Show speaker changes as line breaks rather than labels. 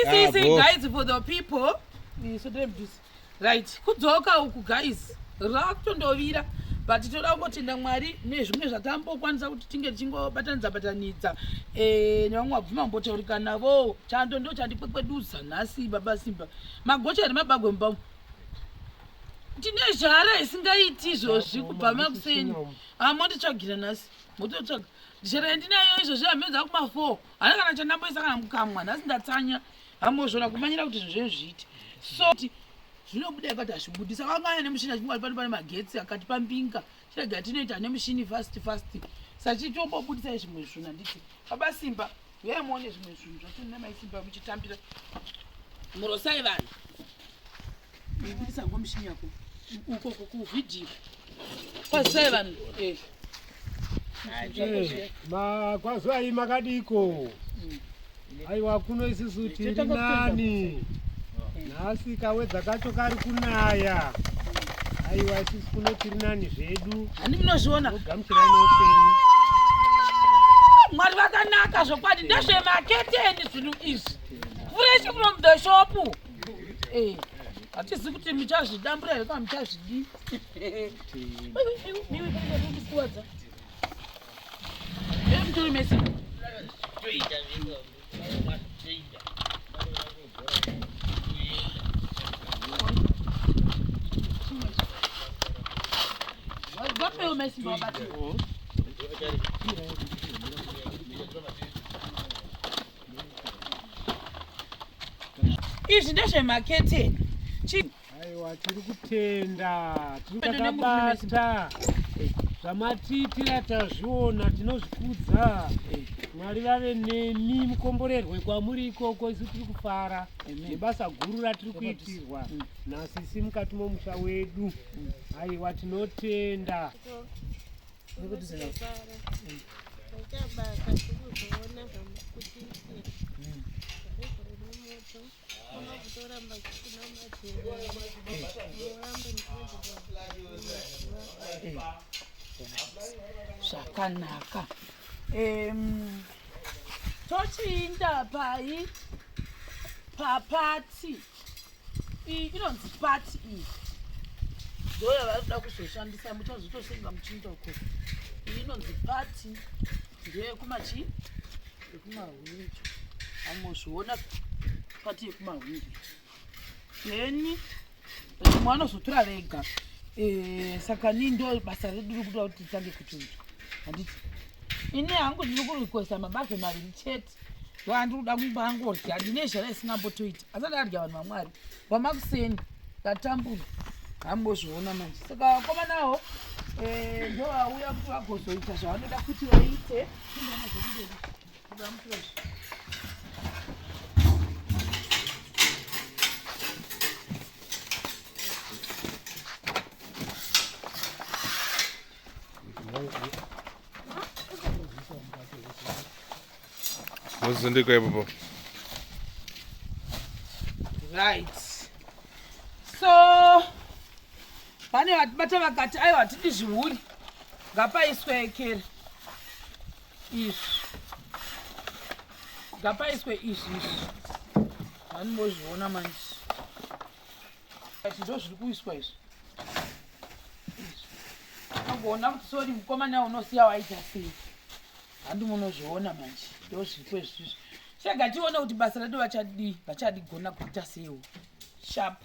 This is it, guys, for the people. So right, kudzoka uku guys, rakutondovira, but toda kungotenda Mwari nezvimwe zvatambokwanisa kuti tinge tichingobatanidza batanidza eh, nevamwe vabvuma kumbotaurika navo. Chando ndo chandikwekweduza nhasi. Baba Simba, magocha here mabagwe mumba umu? Tine zhara isingaiti izvozvi kubva makuseni. Amonditsvagira nhasi, mototsvaga zhara yandinayo izvozvi. Hamedza kuma4, hana kana chandamboisa kana mukamwa nhasi. Ndatsanya, hambozvona kumanyira kuti zvinhu zvenyu zviite so kuti zvinobuda ikati hazvibudi. Saka angaya nemushini achingwari pano pane magetsi akati pambinga chirega tinoita nemushini fast fast. Sachitombobudisai zvimwe zvinhu, handiti baba Simba? Uyai muone zvimwe zvinhu zvacho nemaisimba muchitambira. Murosai vanhu, ibudisa ngomushini yako uko kuvhidhiyo. Kwazisai vanhu, eh.
Makwazwai, makadiko? Aiwa, kuno isusu tiri nani nhasi, kawedza kacho kari kunaya. Aiwa, isusu kuno tiri nani zvedu.
Handi munozviona?
Gamuchirai neupenyu.
Mwari vakanaka zvokwadi. Ndezvemaketeni zvinhu izvi, fresh from the shop. Eh, hatizi kuti muchazvidambura here kana muchazvidii. Ndikuwadza mutori mesi. Vapewo mesimba vabatiwo. Izvi ndezvemaketeni.
Aiwa, tiri kutenda, tiri
Pedo nemurume.
takabata zvamatiitira, tazviona, tinozvikudza. Mwari vave nemi, mukomborerwe kwamuri ikoko. Isu tiri kufara nebasa guru ratiri kuitirwa nasisi mukati momusha wedu. Aiwa, tinotenda.
Achabata tikuzoona zvamukutiitira gore nemoto unokutoramba chikunamatira, murambe muchiwedzera.
Zvakanaka. Tochiinda pai papati iyi inonzi pati iyi, ndo yavari kuda kuzoshandisa. Muchazotosenga muchiinda uko. Iyi inonzi pati, ndeyekumachi yekumahwindo. Amozviona, pati yekumahwindo. Then vamwe vanozotora vega. Saka nii ndo basa redu riri kuda kuti titange kutoitwa, handiti? Ini hangu ndiri kurequesta mabage maviri chete, ndoandiri kuda kungangorya. Ndine zhara isingambotoiti asati arya. Vanhu vaMwari, vamakuseni ndatambura, hambozviona manje. Saka vakomanawo ndo vauya kuti vagozoita zvavanoda kuti vaite. Chimboona zvekumberi. Vamutora izvi.
Mozondekwa ipopo.
Right, so pane vatibata vakati aiwa, hatidi zvihuri, ngapaiswe kere izvi, ngapaiswe izvi izvi. Vanimbozviona manje, izvi ndo zviri kuiswa izvi izvi. Angoona kuti sori mukomana unosiya waita sei. Handi munozviona manje, ndo zviripo izvizvi. Chega tione kuti basa redu vachadii, vachadigona kuita seiwo sharp.